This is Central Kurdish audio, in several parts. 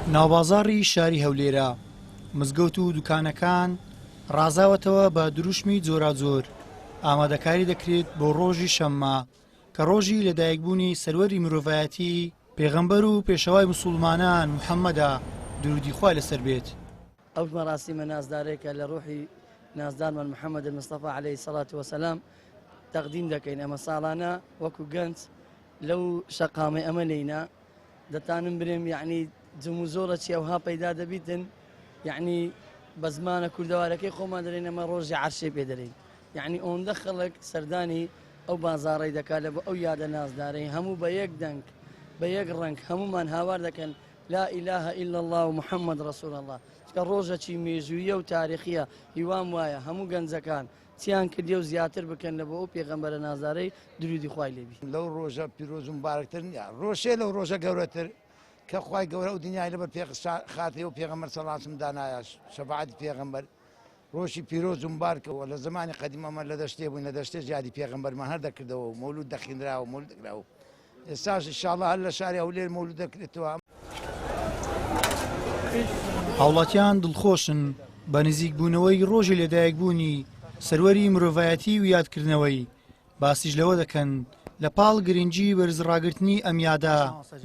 ناوبازاڕی شاری هەولێرە، مزگەوت و دوکانەکان ڕازاوەتەوە بە دروشمی جۆراوجۆر، ئامادەکاری دەکرێت بۆ ڕۆژی شەممە کە ڕۆژی لەدایکبوونی سەروەری مرۆڤایەتی پێغەمبەر و پێشەوای موسوڵمانان محەممەدە، دروودی خوای لەسەر بێت. ئەو مەراسیمە نازدارەی کە لە ڕوحی نازدارمان محمد المصطفی علیه الصلاة والسلام تەقدیم دەکەین ئەمە ساڵانە وەکو گەنج لەو شەقامەی ئەمە لێینە دەتانم برێم یعنی جموزۆڵە چی ئەوها پەیدا دەبیتن یعنی بە زمانە کوردەوارەکەی خۆمان دەرێن ئەمە ڕۆژی عەرشێ پێ دەرێین یعنی ئەوەندە خەڵک سەردانی ئەو بازاڕەی دەکات لە بۆ ئەو یادە نازدارەی هەموو بە یەک دەنگ بە یەک ڕەنگ هەموومان هاوار دەکەن لا الە الا اللە و محمد رسول اللە چونکە ڕۆژەکی مێژوویە و تاریخیە هیوام وایە هەموو گەنجەکان چیان کردیە و زیاتر بکەن لە بۆ ئەو پێغەمبەرە نازدارەی درودی خوای لێ بی. لەو ڕۆژە پیرۆز و مبارەکتر نیە ڕۆژێ لەو ڕۆژە گەورەتر کە خوای گەورە ئەو دنیای لەبەر پێ خاتری ئەو پێغەمبەر صلی اللە علیە وسلم دانایە شەفاعەتی پێغەمبەر ڕۆژی پیرۆز و مبارکە و لە زمانی قەدیم ئەمە لە دەشتێ بووین لە دەشتێش یادی پێغەمبەرمان هەر دەکردەوە و مەولود دەخینرا و مەولود دەکرا و ئێستاش ئینشاڵڵا هەر لە شاری هەولێر مەولود دەکرێتەوە. هاوڵاتیان دڵخۆشن بە نزیکبوونەوەی ڕۆژی لەدایکبوونی سەروەری مرۆڤایەتی و یادکردنەوەی باسیش لەوە دەکەن، لە پاڵ گرنگی بەرزڕاگرتنی ئەم یادە،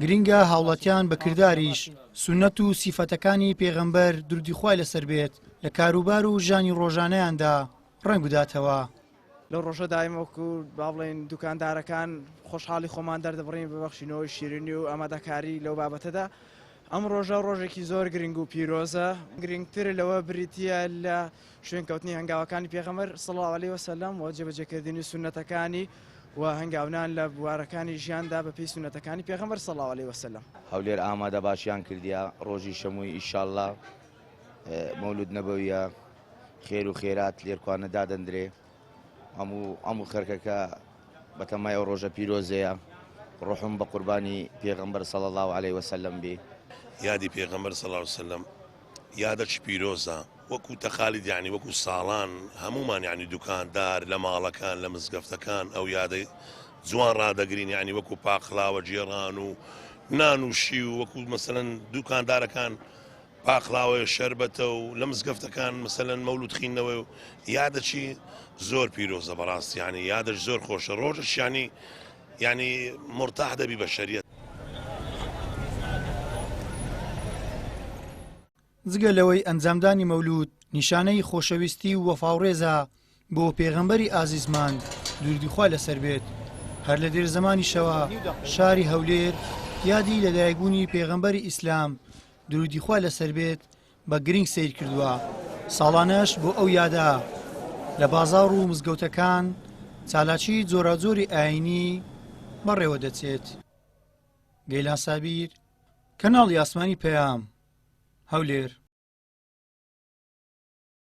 گرنگە هاوڵاتیان بە کرداریش سوننەت و سیفەتەکانی پێغەمبەر درودی خوای لەسەر بێت لە کاروبار و ژیانی ڕۆژانەیاندا ڕەنگ بداتەوە. لەو ڕۆژەدا ئێمە وەکو با بڵێین دوکاندارەکان خۆشحاڵی خۆمان دەردەبڕین بە بەخشینەوەی شیرینی و ئامادەکاری لەو بابەتەدا. ئەم ڕۆژە ڕۆژێکی زۆر گرنگ و پیرۆزە، گرنگتر لەوە بریتییە لە شوێنکەوتنی هەنگاوەکانی پێغەمبەر صلی اللە علیە وسلم و جێبەجێکردنی سوننەتەکانی و هەنگاونان لە بوارەکانی ژیاندا بەپێی سوننەتەکانی پێغەمبەر صلی اللە علیە وسلم. هەولێر ئامادە باشیان کردیە ڕۆژی شەمووی ئیشاڵڵا مەولود نەبەویە خێر و خێرات لێرکوانە دادەندرێ هەموو هەموو خەرکەکە بەتەمای ئەو ڕۆژە پیرۆزەیە ڕۆحم بە قوربانی پێغەمبەر صلی اللە علیە وسلم بی. یادی پێغەمبەر صلی اللە علیە وسلم یادەکی پیرۆزە وەکو تەقالید یانی وەکو ساڵان هەموومان یانی دوکاندار لە ماڵەکان لە مزگەفتەکان ئەو یادەی جوان ڕادەگرین یانی وەکو پاقلاوە گێڕان و نان و شیو وەکو مەسەلەن دوکاندارەکان پاقلاوەیە شەربەتە و لە مزگەفتەکان مەسەلەن مەولود خینەوەی و یادەکی زۆر پیرۆزە بەڕاست یانی یادەش زۆر خۆشە ڕۆژەش یانی یانی مورتاح دەبی بە شەریەت. جگە لەوەی ئەنجامدانی مەولود نیشانەی خۆشەویستی و وەفاوڕێزە بۆ پێغەمبەری ئازیزمان دروودی خوای لەسەر بێت، هەر لە دێرزەمانیشەوە شاری هەولێر یادی لەدایکبوونی پێغەمبەری ئیسلام دروودی خوای لەسەر بێت بە گرنگ سەیر کردووە، ساڵانەش بۆ ئەو یادە لە بازاڕ و مزگەوتەکان چالاکی جۆراوجۆری ئایینی بەڕێوە دەچێت. گەیلان سابیر، کەناڵی ئاسمانی پەیام، هەولێر.